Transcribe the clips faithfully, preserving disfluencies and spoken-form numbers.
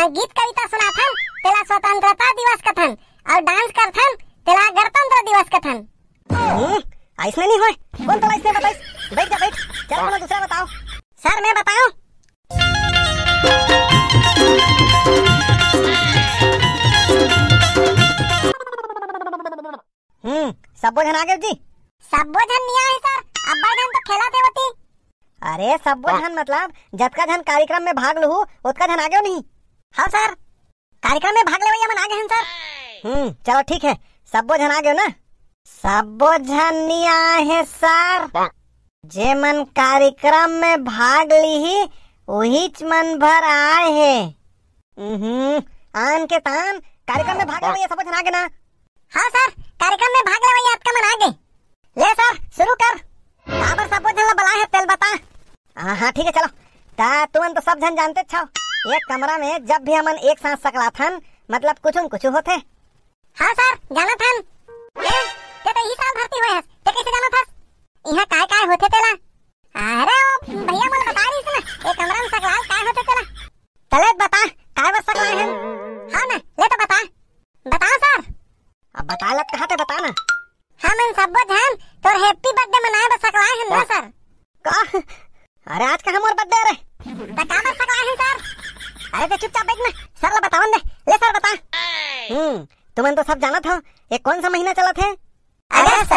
गीत कविता सुनाथन, तेला स्वतंत्रता दिवस कथन, अउ डांस करथन, तेला गणतंत्र दिवस कथन। हम्म, अइसने नहीं होय। कोन तोला अइसने बताइस? बैठ जा, बैठ। चल, कोनो दूसरा बताओ। सर, मैं बताऊं? हम्म, सब्बो झन आ गेव जी? सब्बो झन नहीं आए सर, अब्बड़ झन तो खेलत हे ओती। अरे, सब्बो झन मतलब जतका झन कार्यक्रम में भाग लुहू, ओतका झन आ गेव नहीं? हाँ सर, कार्यक्रम में भाग लेवइया मन आ गे हन सर। हम्म, चलो ठीक है, सब्बो झन आ गेव ना? सब्बो झन नहीं आए हे सर, जेमन कार्यक्रम में भाग लिही, उहीच मन भर आए हे। हम्म, आन के तान कार्यक्रम में भाग लेवइया सब्बो झन आ गे ना? हाँ सर, कार्यक्रम में भाग लेवइया अतका मन आ गे। ले सर, शुरू कर। काबर सब्बो झन ला बलाए हे, तेला बता। हाँ, हाँ, ठीक है, चलो। ता तुमन तो सब झन जानते छव, एक कमरा में जब भी हमन एक साथ सकलाथन, मतलब कुछु न कुछु होथे। हाँ सर, जानत हन। ए, ते तो इही साल भर्ती होए हस, ते कइसे जानत हस? इहाँ काय काय होथे तेला? अरे, ओ भैया मोला बता रहिस ना, एक कमरा में सकलाल काय होथे तेला। तले बता, काय बर सकलाए हन? हाँ ना, ले तो बता। बताओ सर। अब बताए लत कहा थे, बता ना। हमन सब्बो झन तोर happy birthday मनाए बर सकलाए हन ना सर। का? अरे आज कहाँ मोर birthday रे? त काबर सकलाए हन सर? अरे ते चुपचाप बैठ ना, सर ला बतावन दे। ले सर बता। हम्म, तुमन तो सब जानत हो, ये कौन सा महीना चलत हे? अगस्त।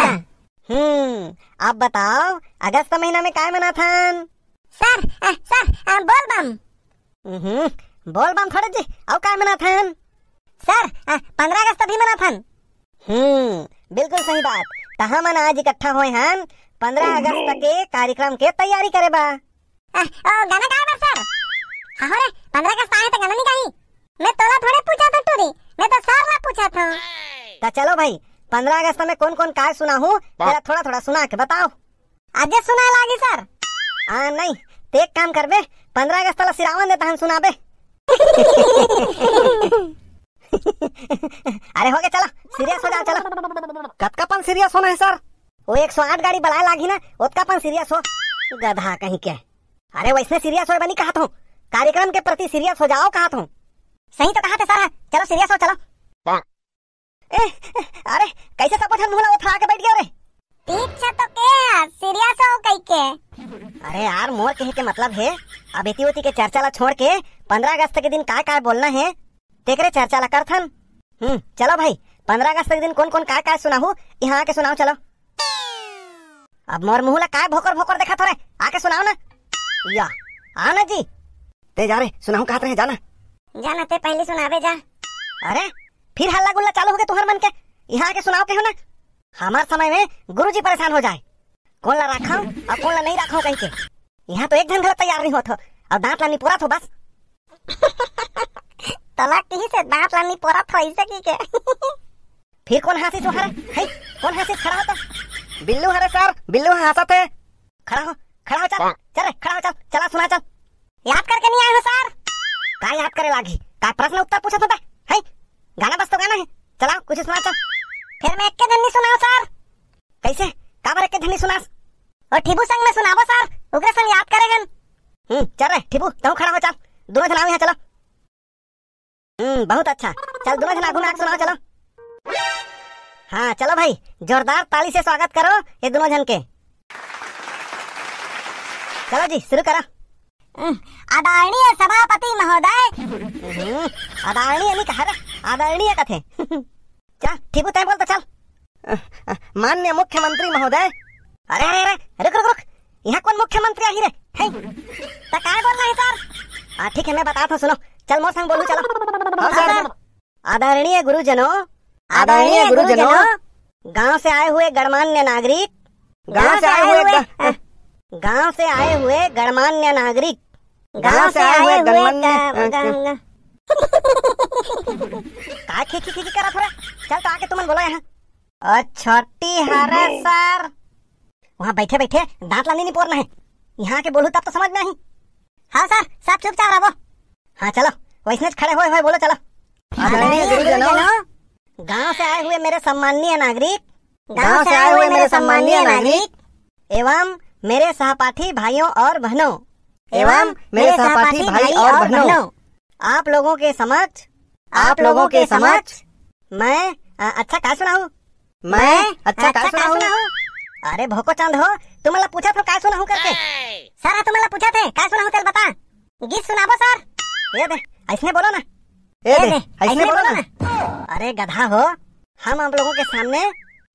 हम्म, अब बताओ, अगस्त महीना में काय मनाथन? सर, अ, सर, अ, बोल बम। हम्म, बोल बम थोड़े जी, अउ काय मनाथन? सर, अ, पंद्रह अगस्त भी मनाथन। हम्म, बिल्कुल सही बात। त हमन आज इकट्ठा होए हन पंद्रह अगस्त के कार्यक्रम के तैयारी करे बा। अ, ओ, गाना गाए बर सर? हाँ हो रे, पंद्रह अगस्त आए त गाना नहीं गाही। मैं तोला थोड़े पूछा था टूरी, मैं तो सर ला पूछा था। त चलो भाई, पंद्रह अगस्त में कौन कौन काय सुनाहू, तेला थोड़ा थोड़ा सुना के बताओ। आजे सुनाए लागी सर। आ, नहीं, ते एक काम करबे, पंद्रह अगस्त ला सिरावन दे तहन सुनाबे। अरे हो गया, चलो, serious हो जाओ, चलो। कतका पन serious होना है सर? वो एक सौ आठ गाड़ी बलाए लागी ना, ओतका पन serious हो। गधा कहीं के। अरे वैसने serious होए बनी कहत हूँ, कार्यक्रम के प्रति serious हो जाओ कहत हूँ। सही तो कहा थे सर, चलो serious हो, चलो। ए, अरे, कैसे सब झन मुंह ला ओथरा के बैठ गए रे? ठीक छे तो के ह, serious हो कहि के। अरे यार, मोर कहे के मतलब हे, अब एती ओती के चर्चा ला छोड़ के पंद्रह अगस्त के दिन काय काय बोलना हे, तेकरे चर्चा ला करथन। हम्म, चलो भाई, पंद्रह अगस्त के दिन कौन कौन काय काय सुनाहू, यहाँ आके सुनाओ चलो। अब मोर मुंह ला काय भोकर भोकर देखत हो रे, आके सुनाओ ना। या, आ ना जी। ते जा रे, सुनाहू कहत रहे, जा ना। जा ना, ते पहले सुनाबे जा। अरे, फिर हल्ला गुल्ला चालू हो गए तुहर मन के। यहाँ आके सुनाओ कहो ना। हमार समय में गुरुजी परेशान हो जाए, कौन ला रखाओ और कौन ला नहीं रखाओ कहि के। यहाँ तो एक झन घला तैयार नहीं होत हो, अब दांत ला निपोरत हो बस। तोला किही से दांत ला निपोरत हो ऐसे कहि के। फिर कौन हाँसिस हरे? है? कौन हाँसिस? खड़ा हो तो। बिल्लू हरे सर, बिल्लू हाँसत हे। खड़ा हो, खड़ा हो, चल, चल रे, खड़ा हो, चल, चला सुना, चल। याद करके नहीं आए हो सर? का याद करे लागी? का प्रश्न उत्तर पूछत हो बे? है? गाना बस तो गाना है। चलाओ, कुछ सुना, चल। फिर मैं एक के धन्नी सुनाओ सर। कैसे? काबर एक के धन्नी सुनास? और ठीबू संग में सुनाबो सर, ओकरे संग याद करे हन। हम्म, चल रे, ठीबू, तहूँ खड़ा हो, चल। दोनों झन आओ यहाँ, चलो। हम्म, बहुत अच्छा। चल, दोनों झन आगू में आके सुनाओ, चलो। हाँ, चलो भाई, जोरदार ताली से स्वागत करो ये दोनों झन के। चलो जी, शुरू करो। हम्म, आदरणीय सभापति महोदय। हम्म, आदरणीय नहीं कहा रे, आदरणीय कथे। चल, ठीबू, तैं बोल तो चल। अ, अ, माननीय मुख्यमंत्री महोदय। अरे, अरे, अरे, रुक, रुक, रुक। यहाँ कौन मुख्यमंत्री आही रे? है? त काय बोलना है सर? हाँ, ठीक है, मैं बताता हूँ, सुनो। चल, मोर संग बोलू, चलो। हाँ, हाँ, सर। सर। आदरणीय गुरुजनों, आदरणीय आदरणीय गुरुजनों, गुरुजनों, गांव से आए हुए गणमान्य नागरिक, गांव से आए हुए ग-, गांव से आए हुए गणमान्य नागरिक, गांव से आए हुए गणमान्य, ग-, ग-, का खी खी खी खी करत हो रे? चल तो आके तुमन बोलो यहाँ। ओ छोटी हरे सर। वहाँ बैठे बैठे दांत ला नहीं निपोरना है। यहाँ आके बोलू तब तो समझ में आही। हाँ सर, सब चुपचाप रहो। हाँ चलो, वैसने खड़े होए होए बोलो चलो। आदरणीय गुरुजनों, गांव से आए हुए मेरे सम्माननीय नागरिक, गांव से आए हुए मेरे सम्माननीय नागरिक एवं मेरे सहपाठी भाइयों और बहनों, एवं मेरे सहपाठी भाई और बहनों, आप लोगों के समक्ष, आप लोगों के समक्ष मैं, अ, अच्छा काय सुनाहूँ? मैं अच्छा काय सुनाहूँ? अरे भोको चांद हो, तुमन ला पूछत हो काय सुनाहूँ करके। सर, तुमन ला पूछत हे काय सुनाहूँ, तेला बता। गीत सुनाबो सर। ए दे, अइसने बोलो ना। ए दे, अइसने बोलो ना। अरे गधा हो, हम आप लोगों के सामने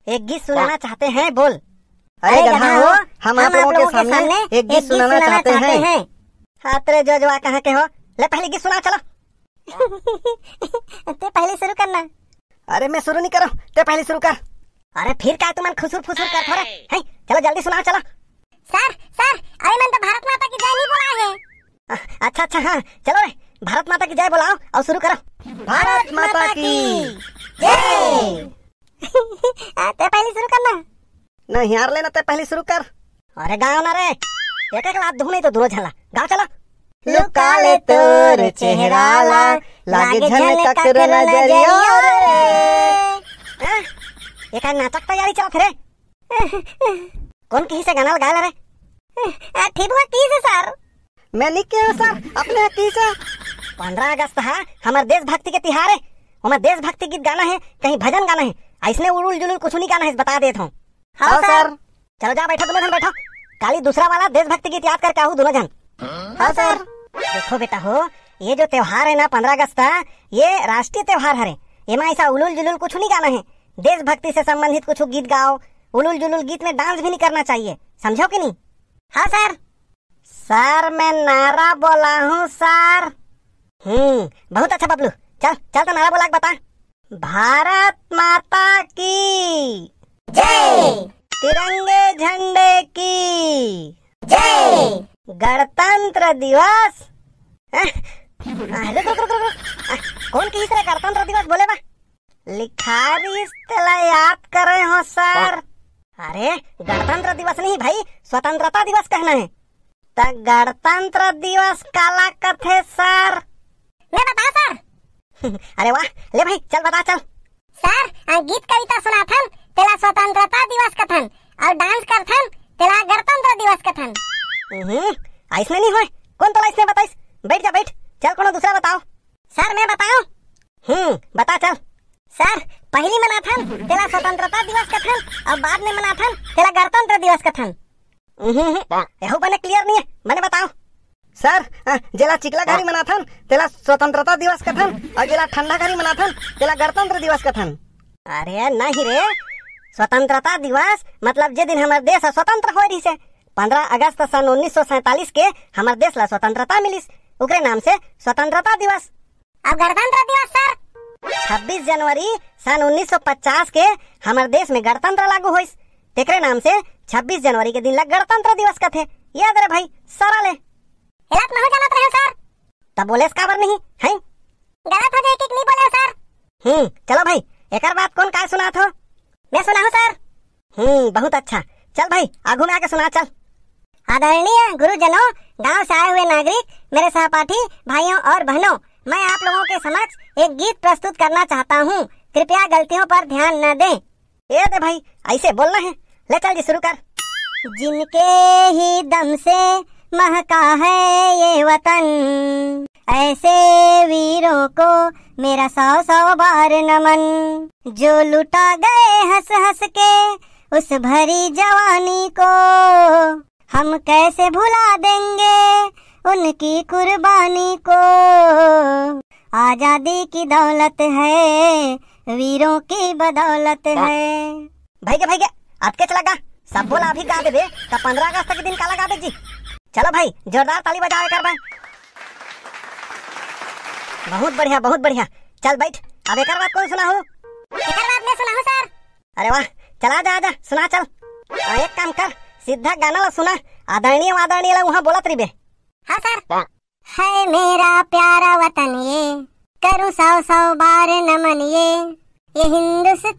एक गीत सुनाना चाहते हैं, बोल। अरे गधा हो, हम आप लोगों के सामने एक गीत सुनाना चाहते हैं। हाथ रे जो जवा कहाँ के हो, ले पहली गीत सुना, चलो। ते पहली शुरू करना। अरे मैं शुरू नहीं करूँ, ते पहली शुरू कर। अरे फिर काय तुमन खुसुर फुसुर करत हो रे? हैं, चलो जल्दी सुनाओ, चलो। सर, सर, अरे मन तो भारत माता की जय नहीं बोला है। अ-, अच्छा, अच्छा, हाँ, चलो रे, भारत माता की जय बोलाओ और शुरू करो। भारत माता की जय। आ, ते पहली शुरू करना। नहीं यार, लेना ते पहली शुरू कर। अरे गाओ ना रे, एक एक लात दूँ नहीं तो दूनों झन ला। गाओ चलो। लुका ले तोर चेहरा ला, लागे झन ककरो नजरिया रे। हैं? ये का नाचक तैयारी चलत रे? कौन कहिस हे गाना ला गाए ला रे? आ, ठीक बा कहिस हे सर। मैं नहीं कहे हँव सर, अपने ह कहिस हे। पंद्रह अगस्त हा हमर देशभक्ति के तिहार हे, ओमा देशभक्ति गीत गाना हे, कहीं भजन गाना हे, अइसने उलुल जुलुल कुछु नहीं गाना हे, बता देत हँव। हाँ हाँ सर। सर। चलो जा बैठो, दूनों झन बैठो। काली दूसरा वाला देशभक्ति गीत याद करके आहू दूनों झन। हाँ सर। देखो बेटा हो, ये जो त्योहार हे ना पंद्रह अगस्त का, ये राष्ट्रीय त्योहार हरे। एमा अइसा उलुल जुलुल कुछु नहीं गाना हे। देशभक्ति से संबंधित कुछु गीत गाओ। उलुल जुलुल गीत में dance भी नहीं करना चाहिए, समझो कि नहीं? हाँ सर। सर, मैं नारा बोलाहूँ सर। हम्म, बहुत अच्छा बबलू। चल, चल तो नारा बोला के बता। भारत माता की जय। तिरंगे झंडे की जय। गणतंत्र दिवस। हैं? आ, रुक, रुक, रुक, रुक, रुक। आ, कौन कहिस रे गणतंत्र दिवस बोले बा? लिखारिस तेला याद करे हँव सर। अरे, गणतंत्र दिवस नहीं भाई, स्वतंत्रता दिवस कहना हे। त गणतंत्र दिवस काला कथे सर? मैं बताओं सर? अरे वाह, ले भाई, चल बता, चल। सर, आ, गीत कविता सुनाथन, तेला स्वतंत्रता दिवस कथन, अउ dance करथन, तेला गणतंत्र दिवस कथन। हम्म, अइसने नहीं होय, कौन तोला अइसने बताइस? बैठ जा, बैठ, चल कोनो दूसरा बताओ। सर, मैं बताओं? हम्म, बता चल। सर, पहली मनाथन, तेला स्वतंत्रता दिवस कथन, अउ बाद में मनाथन, तेला गणतंत्र दिवस कथन। उहुं, एहू बने clear नहीं हे, बने बताओ। सर, अ, जेला चिकला घरी मनाथन, तेला स्वतंत्रता दिवस कथन, अउ जेला ठंडा घरी मनाथन, तेला गणतंत्र दिवस कथन। अरे नहीं रे, स्वतंत्रता दिवस मतलब जे दिन हमर देश ह स्वतंत्र होय रहिस हे, पंद्रह अगस्त सन उन्नीस सौ सैंतालीस के हमर देश ला स्वतंत्रता मिलिस, ओकरे नाम से स्वतंत्रता दिवस। अब गणतंत्र दिवस सर? छब्बीस जनवरी सन उन्नीस सौ पचास के हमर देश में गणतंत्र लागू होइस, तेकरे नाम से छब्बीस जनवरी के दिन ला गणतंत्र दिवस कथे। याद रे भाई, सरा ले। एला तो महूँ जानत रहेंव सर। तब बोलेस काबर नहीं, हैं? गलत हो जाही कि नहीं बोलेंव सर। हम्म, चलो भाई, एकर बाद कौन काय सुनात हो? मैं सुनाहूँ सर। हम्म, बहुत अच्छा। चल भाई, आगू में आके सुना चल। आदरणीय गुरुजनों, गांव से आए हुए नागरिक, मेरे सहपाठी भाइयों और बहनों, मैं आप लोगों के समक्ष एक गीत प्रस्तुत करना चाहता हूँ। कृपया गलतियों पर ध्यान न दें। ए दे भाई, अइसे बोलना हे। ले चल जी, शुरू कर। जिनके ही दम से महका है ये वतन, ऐसे वीरों को मेरा सौ सौ बार नमन। जो लुटा गए हंस हंस के उस भरी जवानी को, हम कैसे भुला देंगे उनकी कुर्बानी को। आजादी की दौलत है, वीरों की बदौलत है। भाई के, भाई के, अतकेच ला गा, सब्बो ला अभी गा देबे, त पंद्रह अगस्त के दिन काला गाबे जी। चलो भाई, जोरदार ताली बजाओ एकर बर। बहुत बढ़िया, बहुत बढ़िया। चल बैठ, अब एकर बाद कौन सुनाहू? एकर बाद मैं सुनाहूँ सर। अरे वाह, चल आजा, आजा, सुना चल। आ, एक काम कर, सीधा गाना ला सुना, आदरणीय वादरणीय ला उहाँ बोलत रहिबे। हाँ सर। है मेरा प्यारा वतन ये, करूँ सौ सौ बार नमन ये। ये हिंदुस्तान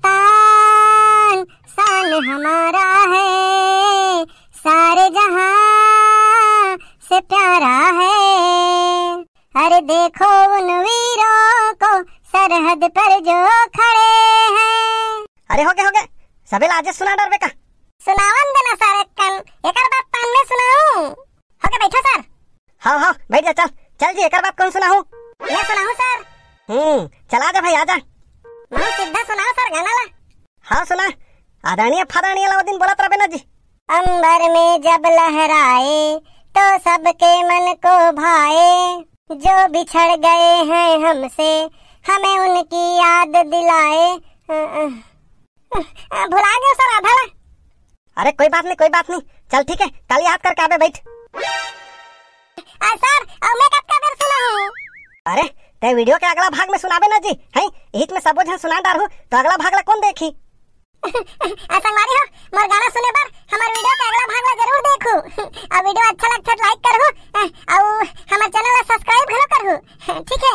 शान हमारा है, सारे जहां से प्यारा है। अरे देखो उन वीरों को सरहद पर जो खड़े हैं। अरे हो गे, हो गे, सबे ला आजे सुना डरबे का? सुनावन देना सर एक कन, एकर बाद तान में सुनाऊं। हो गे, बैठो सर। हाँ, हाँ, बैठ जा, चल। चल जी, एकर बाद कौन सुनाहू? मैं सुनाहूँ सर? हम्म, चला दे भाई, आजा। महूँ सीधा सुनाहूँ सर गाना ला? हाँ सुना। आदरणीय फादरणीय ला वो दिन बोलत रबे ना जी। अंबर में जब लहराए तो सबके मन को भाए, जो बिछड़ गए हैं हमसे हमें उनकी याद दिलाए। अ, अ, अ, भुला गए सर आधा ला। अरे कोई बात नहीं, कोई बात नहीं, चल ठीक है, कल याद करके आबे, बैठ। आ, सर, अब मैं कतका बेर सुनाहूँ? अरे, ते वीडियो के अगला भाग में सुनाबे ना जी, हैं? इहिच में सबो झन सुना डारहूँ, तो अगला भाग ला कौन देखी? आ, संगवारी हो, मोर गाना सुने बर हमर वीडियो के अगला भाग ला जरूर देखहू। अउ वीडियो अच्छा लगथे तो लाइक करहू, अउ हमर चैनल ला सब्सक्राइब घलो करहू। ठीक है?